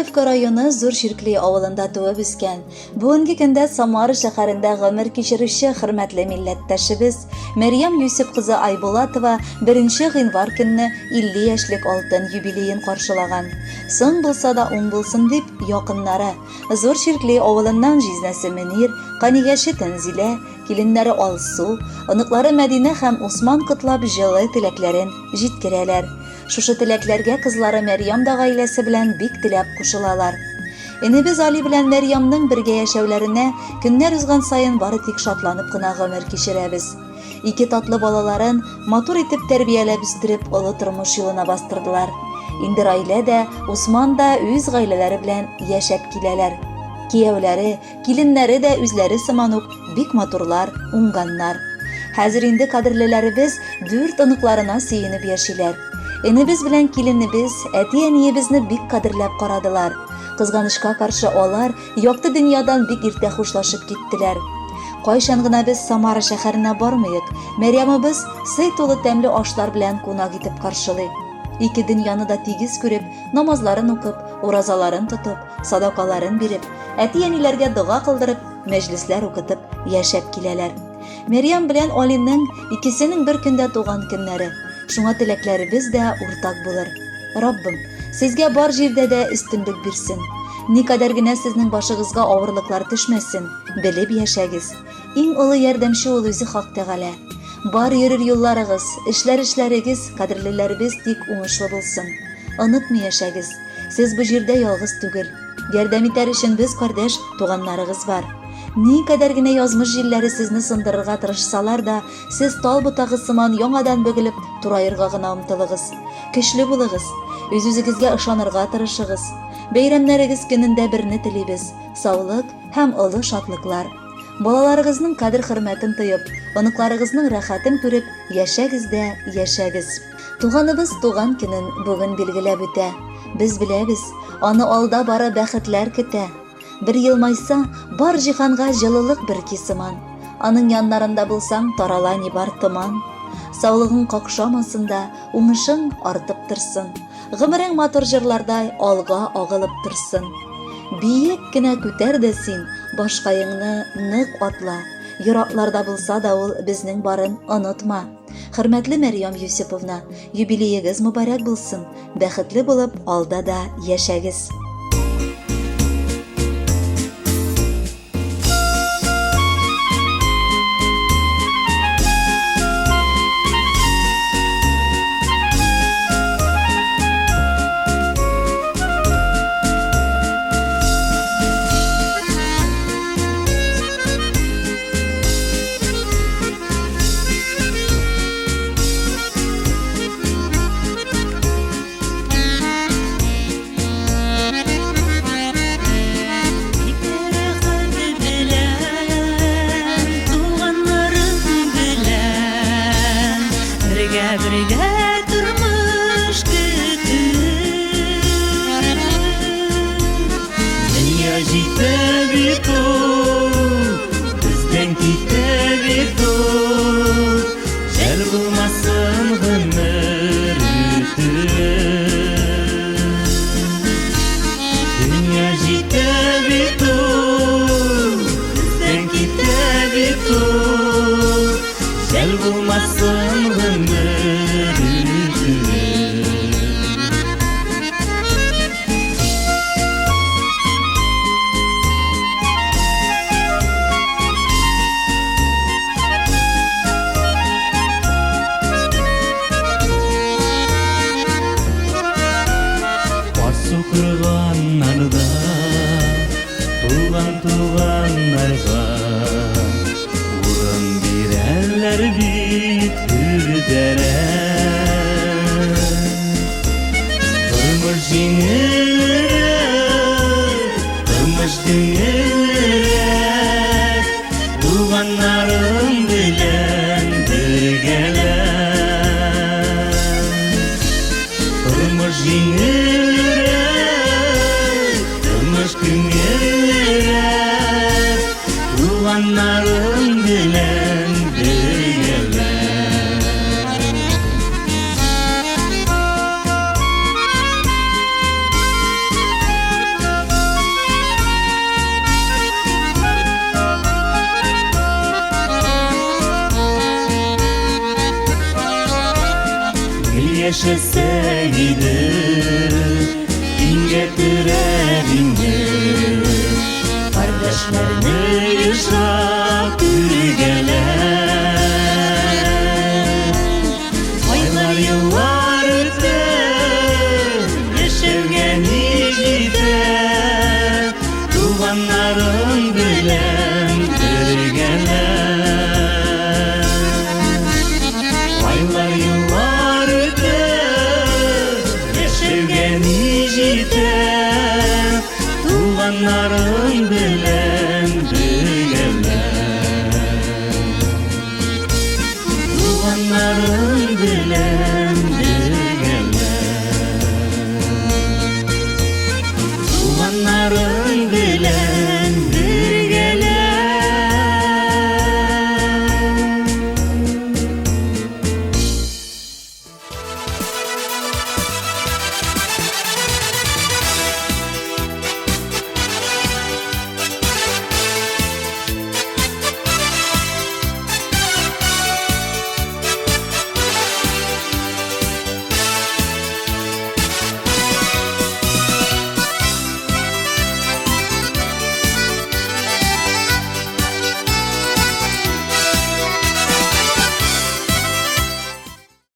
Ульяновка районы Зур Чиркли авылында туып үскән, бүгенге көндә Самара шәһәрендә гомер кичерүче хөрмәтле милләттәшебез Мәрьям Юсиф кызы Айбулатова 1 гыйнвар көнне 50 яшьлек алтын юбилеен каршылаган. Соң булса да уң булсын дип, якыннары, Зур Чиркли авылыннан җизнәсе Мөнир, канигәше Тәнзилә, киленнәре Алсу, оныклары Мәдинә һәм Усман котлап җылы теләкләрен җиткерәләр. Шушы теләкләргә кызлары Мәрьям да гаиләсе белән бик теләп кушылалар. Энебез Али белән Мәрьямның бергә яшәүләренә көннәр узган саен бары тик шатланып кына гомер кичерәбез. Ике татлы балаларын матур итеп тәрбияләп үстереп олы тормыш юлына бастырдылар. Инде Райлә дә, Усман да үз гаиләләре белән яшәп киләләр. Кияүләре, Киленнәре дә үзләре сыман ук бик матурлар, уңганнар. Хәзер инде кадерлеләребез дүрт оныкларына сөенеп яшиләр. Энебез белән киленебез әти-әниебезне бик кадерләп карадылар. Кызганычка каршы, алар якты дөньядан бик иртә хушлашып киттеләр. Кайчан гына без Самара шәһәренә бармыйк, Мәрьямыбыз сый тулы тәмле ашлар белән кунак итеп каршылый. Ике дөньяны да тигез күреп, намазларын укып, уразаларын тотып, садакаларын биреп, әти-әниләргә дога кылдырып, мәҗлесләр укытып яшәп киләләр. Мәрьям белән Алинең икесенең бер көндә туган көннәре. Шуңа теләкләребез дә уртак булыр. Раббым, сезгә бар җирдә дә өстенлек бирсен. Никадәр генә сезнең башыгызга авырлыклар төшмәсен, белеп яшәгез. Иң олы ярдәмче ул үзе Хак Тәгалә. Бар йөрер юлларыгыз, эшләр эшләрегез, кадерлеләребез тик уңышлы булсын. Онытмый яшәгез. Сез бу җирдә ялгыз түгел. Ярдәм итәр өчен без кардәш, туганнарыгыз бар. Никадәр генә язмыш җилләре сезне сындырырга тырышсалар да, сез тал ботагы сыман яңадан бөгелеп, тураерга гына омтылыгыз. Көчле булыгыз. Үз-үзегезгә ышанырга тырышыгыз. Бәйрәмнәрегез көнендә берне телибез, саулык һәм олы шатлыклар. Балаларыгызның кадер-хөрмәтен тоеп, оныкларыгызның рәхәтен күреп яшәгез дә яшәгез. Туганыбыз туган көнен бүген билгеләп үтә. Без беләбез, аны алда бары бәхетләр көтә. Бер елмайса, бар җиһанга җылылык бөрки сыман. Аның яннарында булсаң, тарала ни бар томан. Саулыгың какшамасын да, уңышың артып торсын. Гомерең матур җырлардай алга агылып торсын. Биек кенә күтәр дә син, башкаеңны нык атла. Еракларда булса да ул безнең барын онытма. Хөрмәтле Мәрьям Юсуповна, юбилеегыз мөбарәк булсын, бәхетле булып алда да яшәгез. Бергә тормыш көтеп Дөнья җитә бит ул, бездән китә бит ул. Жәл булмасын гомер үтеп. Дөнья җитә бит ул, бездән китә бит ул. Жәл булмасын гомер үтеп. Басу кырганнарда туган туганнарга урын бирәләр бит түрдәрәк. Тормыш җиңелрәк, тормыш җиңелрәк, туганнарым белән бергәләп. Тормыш җиңелрәк, тормыш күңеллерәк, туганнарым белән бергәләп. Яшәсәк иде, иңгә терәп иңне. Кардәшләрне ешрак күргәләп. Айлар, еллар үтә, яшәүгә ни җитә? Туганнарың белән бергәләп. Айлар, еллар үтә, яшәүгә ни җитә? Туганнарың белән.